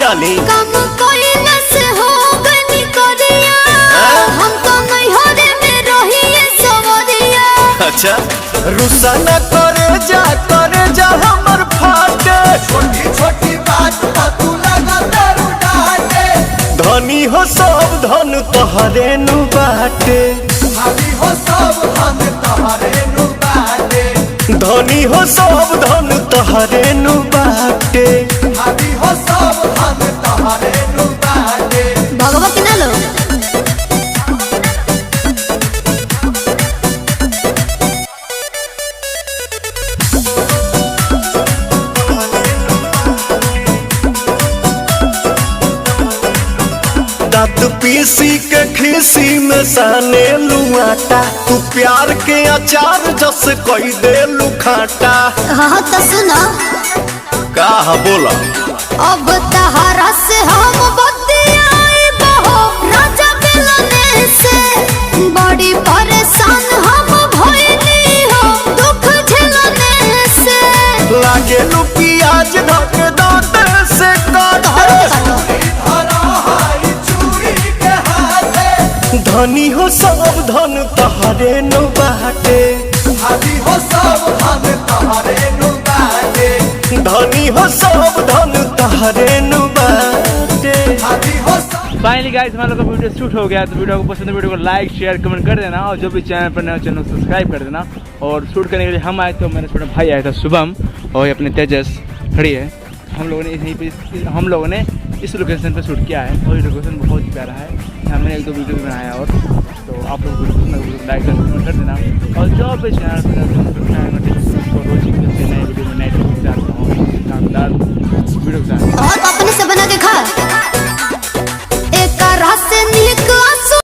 डाली। कम कोइला से हो गनी करिया, हम तो नैहरे में रहिए सवरिया। अच्छा रुसा न करे जा, करे जा हमर फाटे। छोटी छोटी बात पर तू लगा दारू डाटे। धनी हो सब धन तोहरे नु बाटे। भाभी हो सब धन तोहरे नु बाटे। धनी हो सब धन तोहरे नु बाटे। भाभी हो सब धन तोहरे नु बाटे। भगवा के ना लो। दांत पीसी के खीसी में साने लुआटा, तू प्यार के अचार जस कई दे लुखाटा। हाँ तो सुना। का बोला? अब तहरा से हम बतियाए बहो राजा मिलने से, बड़ी परेशान हम भइली हो दुख झेलने से। लागे लू प्याज धक दांत से काटे। धरा हारी चूड़ी के हाथे। धनी हो सब धन तोहरे नु बाटे। भाभी हो सब धन तोहरे नु बाटे। धनी हो सब धन तोहरे नु बाटे। भाभी हो सब। फाइनली गाइस हमारा लोग का वीडियो शूट हो गया। तो वीडियो को पसंद है वीडियो को लाइक शेयर कमेंट कर देना, और जो भी चैनल पर नया हो, चैनल को सब्सक्राइब कर देना। और शूट करने के लिए हम आए तो मेरा छोटा भाई आया था शुभम, और ये अपने तेजस खड़ी है। हम लोगों ने यहीं पे हम लोगों ने इस लोकेशन पर शूट किया है, और ये लोकेशन बहुत ही प्यारा है। हमने एक दो वीडियो भी बनाया, और तो आप लोग वीडियो लाइक कमेंट कर देना। और जो भी चैनल पर नया हो, चैनल को सब्सक्राइब कर देना।